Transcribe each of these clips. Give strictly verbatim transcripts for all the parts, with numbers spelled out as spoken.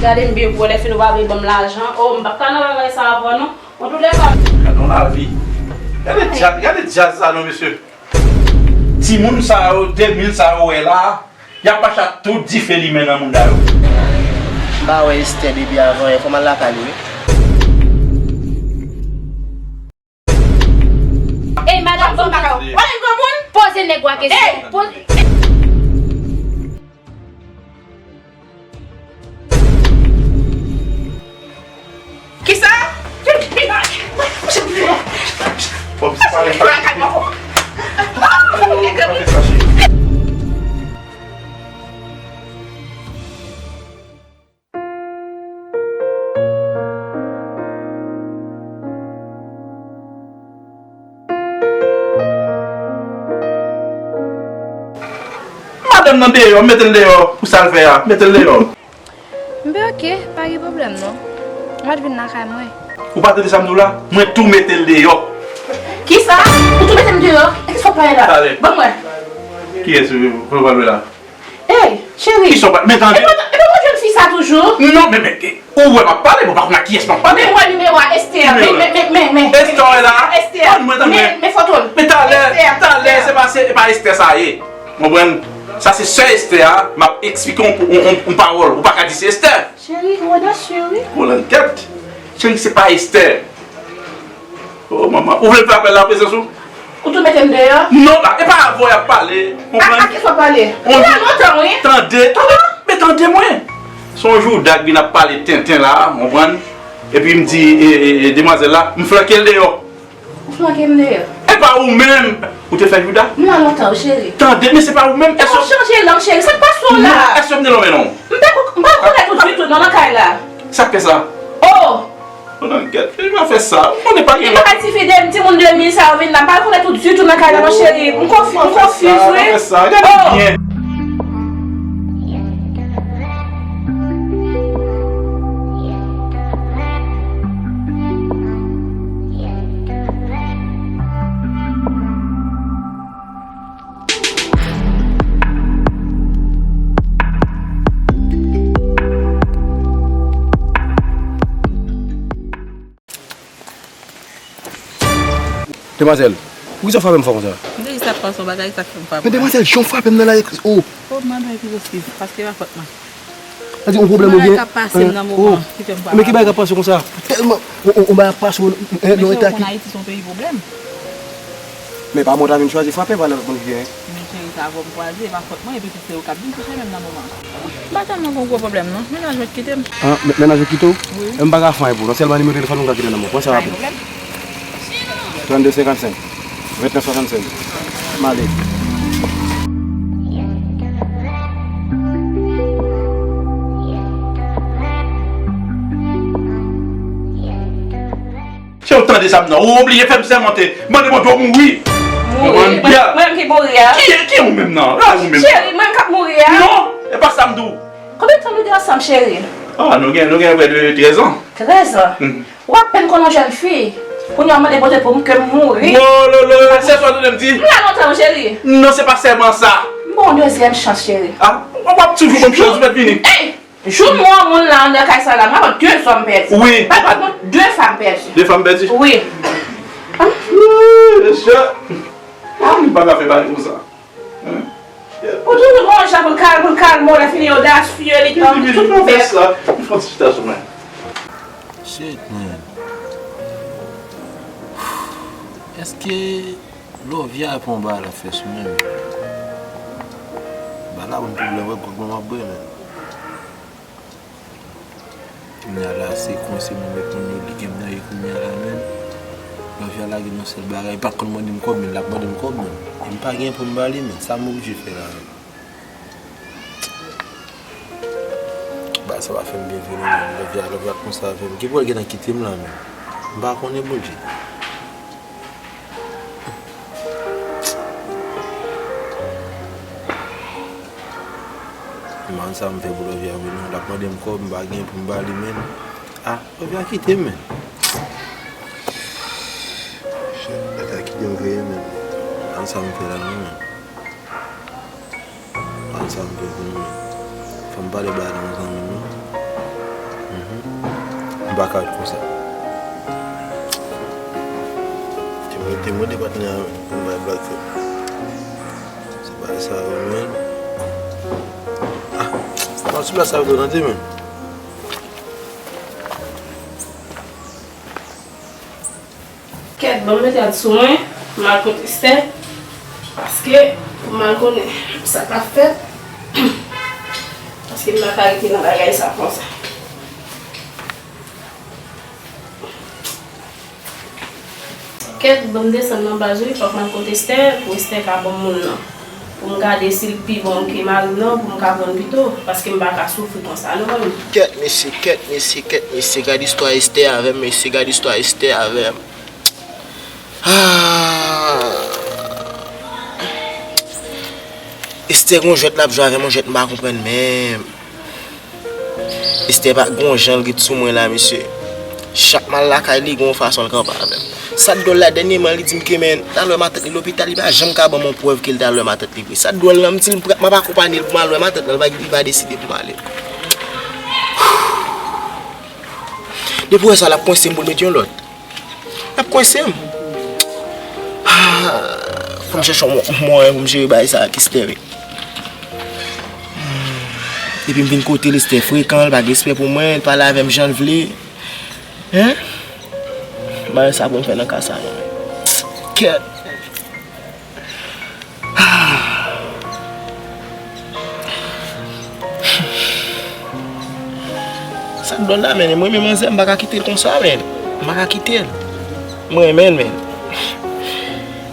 Gade m byen pou wè lè fini w pa vle ban m lajan. O, m p ap ka nan bagay sa avè w non. Antoulèka. Gade yon lavi. Gade djaz, gade djaz sa non, mesye. Timoun sa yo, de mil sa yo wè la, y ap mache ak tout dife limen nan mouda yo. M pa wè Esther depi avan yè, fò m al lakay li wi. Ey, madanm, bon, wè yon granmoun? Poze nèg ou a kesyon. Poze. Kisa? Bon, se pa li. Madanm nan deyò, mete l deyò pou sa l fè a, mete l deyò. M ben oke, pa gen pwoblèm non. M ap vin lakay mwen. Ou pa tande sa m di w la? Mwen tou mete l deyò. Kisa? Ou tou mete m deyò? E kisa w ap pale la? Talè. Ban m wè. Kiyès ou pral wè la? Ey, cheri. Kisa w pa, men tande. E pa, e pa mwen jwenn fi sa toujou? Non, men, men, e, ou wè m ap pale, bon, pa konn ak kiyès m ap pale. Men m wè nimewo a Esther. Men, men, men, men, men. Esther la? Esther. Tann mwen, tann mwen. Men, men foto l. Men talè, talè, se pa, se pa Esther sa ye. Konprann? Sa se sè Esther a, m ap eksplike yon, yon, yon, yon pawòl. Ou pa ka di se Esther. Cheri, ou odasyeu wi. Kolann kèt. Cheri, se pa Esther. O manman, ou vle m fè apèl la prezans ou? Ou tou mete m deyò? Non, e pa avè w y ap pale. Konprann? A, a kiyès w ap pale? Ou la lontan wi. Tande, tande, men tande mwen. Se yon jou Dag vin ap pale tenten la, konprann? Epi m di, e, e, e, demwazèl la, m flanke l deyò. Ou flanke m deyò? E pa ou menm, ou te fè Jouda? M la lontan wi, cheri. Tande, men se pa ou menm. Ou chanje lang, cheri. Sa k pase w la? Non, èske m te lonmen non? M pa, m pa rekonèt ou ditou non nan kay la. Sa k fè sa? O! Kolann kèt, li pa fè sa. M konnen pa gen lòt. Li pa ti fi de, timoun de mil sa yo vin la. M pa rekonèt ou ditou nan kay la non, cheri. M konfi-, m konfiz wi. Pa fè sa, pa fè sa. Gade byen. Demwazèl, poukisa w frape m fò konsa? M te jis ap panse yon bagay, sa k fè m frape w la. Men demwazèl, jan w frape m nan la, o. O, m mande w eskize, paske e pa fòt mwen. Sa di yon pwoblèm ou gen? Bagay k ap pase m nan moman ki fè m frape w. Men ki bagay k ap pase w konsa? Tèlman, yon, yon, yon bagay ap pase w, eh, nan yon eta ki. Ayiti se yon peyi pwoblèm. Men pa mwen w ta vin chwazi frape, pa nan lòt moun ki genyen. Men cheri, sa avè w m kwaze, e pa fòt mwen, epi tou se ou k ap vin touche menm nan moman. M pa tèlman gen yon gwo pwoblèm non. Mennaj mwen t kite m. Ah, men-, mennaj ou kite w? Wi. M pa ka fè anyen pou ou non. Sèlman nimewo telefòn ou ka kite nan men w. Pran sa rapid. Pa gen pwoblèm. Trannde senkannsenk, vennèf swasannsenk. M ale. Chè, ou tande sa m nan. Ou obliye fè m sèmante. Mande Bondye w mouri. Mouri? Mwen, mwen ki mouri a? Ki, ki ou menm nan? A, ou menm. Cheri, mwen k ap mouri a? Non, e pa sa m di w. Konbyen tan nou te ansanm, cheri? Ah, nou gen, nou gen prè de trèz an. Trèz an? Mhm. W apèn konn yon jèn fi. Kounye a w mande Bondye pou m ke m mouri. Wololo, se sa w tande m di? M la lontan wi, cheri. Non, se pa sèlman sa. M ba w yon dezyèm chans, cheri. Ah, w ap toujou ban m chans, ou mèt vini. Ey! Jou m wè yon moun la anndan kay sa la, m ap de zòm pèdi. Wi. Pa kont de fanm pèdi. De fanm pèdi? Wi. Ah, mesye. Ah, m pa ka fè bagay konsa. Hein? Ou toujou gon jan pou l kal-, pou l kalme w, lè fini odasyeu, li tann tout nouvèl. Ki fè sa? M fè yon ti chita sou mwen. Shit, man. Èske Lovia pa yon bagay l ap fè sou mwen, men. Bagay la ban m pwoblèm, wè, gwòg mwen m ap bwè, men. Kounye a la, se konsi mwen mèt moun yo li gen m nan ye kounye a la, men. Lovia lage m yon sèl bagay, li pa t konn mande m kòb, men l ap mande m kòb, men. E m pa gen pou m ba li, men. Sa m oblije fè la, men. Bagay sa pa fè m byen vre non, men. Lovia, Lovia konsa avè m. Ki pou l gentan kite m la, men. M pa konnen, Bondye. M pa konn sa m fè pou Lovia vre non. L ap mande m kòb, m pa gen pou m ba li, men. Ah, Lovia kite m, men. Shit, Lovia kite m vre, men. M pa konn sa m fè la non, men. Pa konn sa m fè vre non, men. Fò m pale bagay la yon zanmi m non. Pa ka ret konsa. Te mwen, te mwen de patnè a, mwen bay blag fè. Se pa sa yo menm. Ah, pa sou plas sa yo tande menm. Kèt, ban m mete yad sou mwen, m al kot Esther, paske pou m al konnen sa k ap fèt, paske m pa ka rete nan bagay sa konsa. Kèt, ban m desann nan baz wi, fòk m al kot Esther, pou Esther ka ban m moun nan. Pou m gade si l pi bon ke mari m nan, pou m ka pran l pito, paske m pa ka soufri konsa non, fanmi. Kèt mesye, kèt mesye, kèt mesye, gad istwa Esther avè m, mesye, gad istwa Esther avè m. Ah! Esther gon jwèt l ap jwe avè m, yon jwèt m pa konprann menm. Esther pa gon jan l ret sou mwen la, mesye. Chak m al lakay li, gon fason l kanpe avè m. Sa k dwòl la, dènyèman, li di m ke, men, t al wè matant li lopital, li pa janm ka ban m yon prèv ke l t al wè matant li vre. Sa k dwòl la, m di l m ap akonpanye l pou m al wè matant lan, li pa, li pa deside pou m ale. Depi w wè sa, l ap kwense m pou l mete yon lòt. L ap kwense m. Ah, fò m chèche yon mwayen pou m jere bagay sa ak Esther wi. Depi m vin kote l, Esther frekan, l pa gen respè pou mwen, l pale avè m jan l vle. Hein? Bagay sa pou m fè nan ka sa non. Kèt. Sa k dwòl la, men, mwen menm manzè, m pa ka kite l konsa, men. M pa ka kite l. M renmen l, men.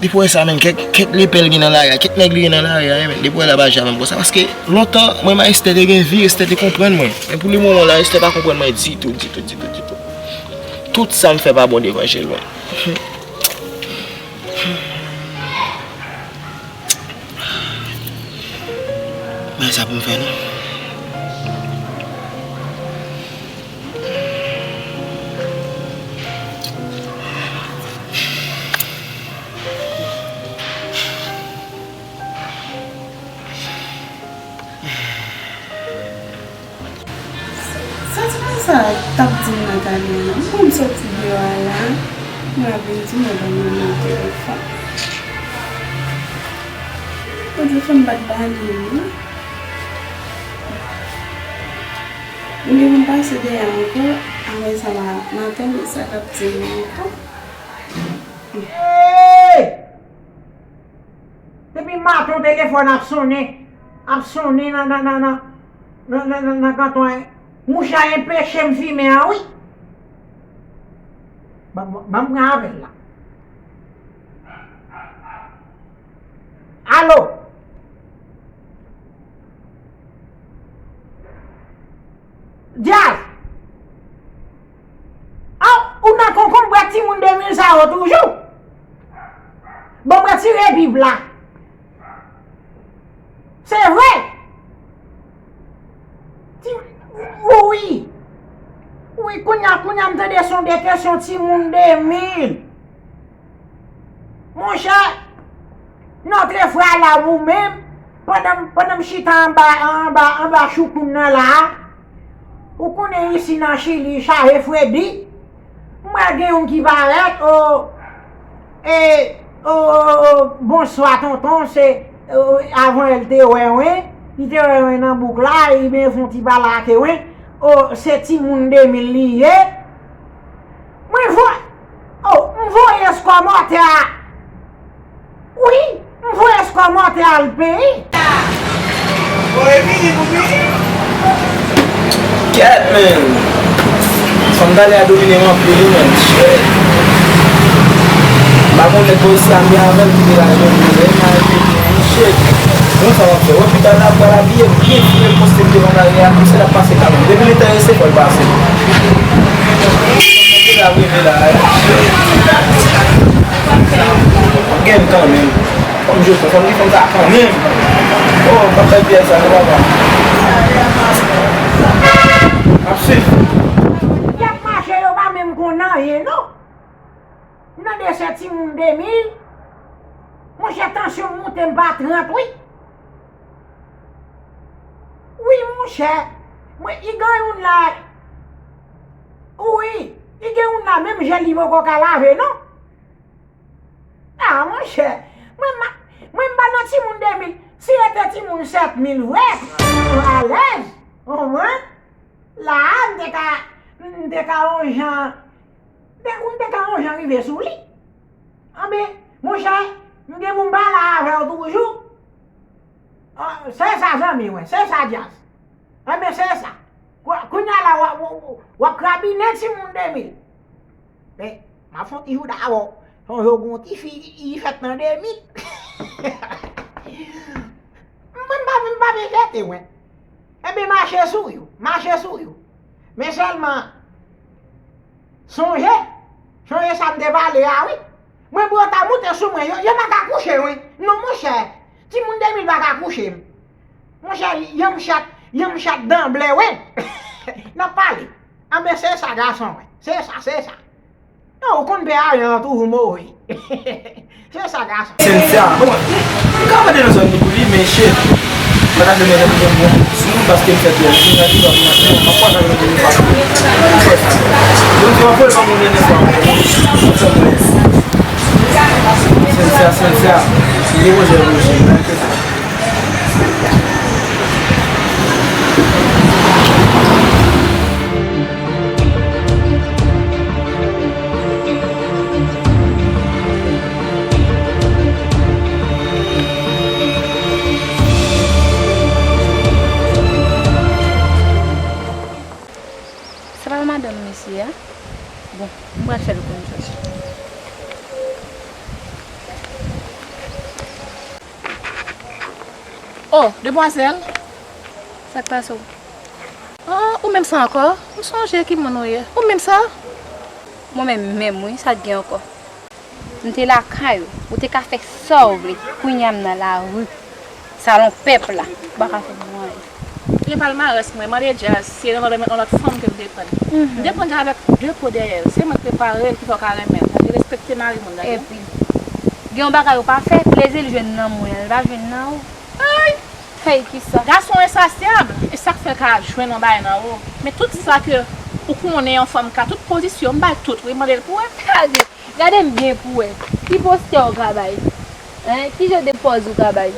Depi w wè sa, men, kèk, kèk lepèl gen nan lari a, kèk nèg li gen nan lari a, men. Depi w wè l ap aji avè m konsa, paske lontan, mwen, ma Esther te gen vi, Esther te konprann mwen. Men pou le moman la, Esther pa konprann mwen ditou, ditou, ditou, ditou. Tout sa m fè pa bon devan je l, men. Men sa pou m fè non. Sa ti moun sa t ap di m nan talè a la. M konn sòti deyò a la. Mwen ap vin di mwen ban mwen nan telefòn. Bon, telefòn pa t ba li, non. Mwen vin pase dèyè ankò. Apre sa, m a, m a tande sa l ap di m ankò. Hey! Depi maten w telefòn ap sonnen, ap sonnen nan, nan, nan, nan kanton an. Mouche a enpeche m fimen an, wi. Ban, ban, ban m pran apèl la. Alo? Djaz! Ah, ou nan konkonm bwèt timoun de mil sa yo toujou? Bon, m retire bib la. Se vre. Ti, wi. Wi, kounye a, kounye a, m tande sonde kesyon timoun de mil. Monchè, Notre Frère la ou menm, pandan, pandan m chita anba, anba, anba choukoun nan la a, ou konnen isi nan Chili, chaje fredi, m wè gen youn ki parèt, o, e, o, o, o, bonswa tonton, se, o, avan yè l te wè wen, li te wè wen nan bouk la, li ben fè yon ti pale ak wen, o, se timoun de mil li ye. Mwen vo-, oh, m voye eskomòtè a. Wi, m voye eskomòtè a al peyi. Kèt, men. Fanm talè a domine m anpil, wi, men. Shit. M pa konn nèg polis la, m gen avè l, kite la jwenn li, men, m al peyi, shit. Bon, sa w ap fè? Wè, pita la, pral abiye byen, fouye poste m devan lari a, konsa l ap pase kanmenm. Depi l enterese, fò l pase. Gen kanmenm. Fò m jwe pou, fò m di fanm sa kanmenm. Oh, m ap bay pyès sa, non, papa. M ap swiv. Y ap mache, yo pa menm konn anyen, non. M tande se timoun de mil. Monchè, tansyon m moute m pa trant, wi. Wi, monchè. Mwen, i gen youn la. Wi, li gen youn la menm je li poko ka lave non. Ah, monchè, mwen, m a, mwen m pa nan timoun de mil. Si yo te timoun sèt mil vre, alèz, konprann? La a, m te ka, m te ka yon jan, m te, m te ka yon jan rive sou li. Anben, monchè, m gen pou m pale avè w toujou. Ah, se sa, zanmi mwen, se sa, Djaz. Anben, se sa. Kou-, kounye a la, w ap, w ap, w ap krabinen timoun de mil. Men, m ap fè yon ti jou dabò. Sonje w gen yon ti fi ki fèt nan de mil. Mwen, m pa, m pa enkyete, mwen. Ebyen, mache sou yo, mache sou yo. Men sèlman, sonje, sonje sa m te pale a, wi. Mwen, pou yo ta moute sou mwen, yo, yo pa ka kouche, wi. Non, monchè, timoun de mil pa ka kouche m. Monchè, yanm chat, yanm chat danble, wi. N ap pale. Anben, se sa, gason mwen. Se sa, se sa. Non, ou konn pè a jan an toujou move. Se sa, gason. Cynthia, bon, m ka mande nan zòn li pou li, men shit. Mwen ta vle mande pou mwen bon sou moun paske m fè pyès. Si mwen di, mwen di, mwen pa ka mande pou li paske mwen fè sa. Donk, mwen vle pa moun nènè fwa. Cynthia, Cynthia, li wozè wozè. Sa pa madanm mesye a? Bon, m pral fè l konn sa. Oh, demwazèl! Sa k pase w? Oh, ou menm sa ankò? M sonje ki moun ou ye. Ou menm sa? Mwen menm, menm wi, sa k gen ankò? M te lakay ou, ou te ka fè sa w vle. Kounye a m nan lari, salon pèp la, ou pa ka fè m anyen. Gen palmarès mwen, mande Djaz si se nan lòt, yon lòt fanm ke m te pran. M te pran Djaz avèk de po dèyè l. Se mwen k prepare l ki fè w ka renmen l. Sa vle respekte mari moun nan. Epi, gen yon bagay ou pa fè, plezi l jwenn nan mwen, l pa jwenn nan ou. Ay! Hey, kisa? Gason ensasyab, e sa k fè l ka jwenn yon bagay nan ou. Men tout sa ke ou konnen yon fanm ka, tout pozisyon, m bay tout, wi, mande l pou wè. Gade, gade m byen pou wè. Ki postè ou ka bay? Hein? Ki jan de pòz ou ka bay?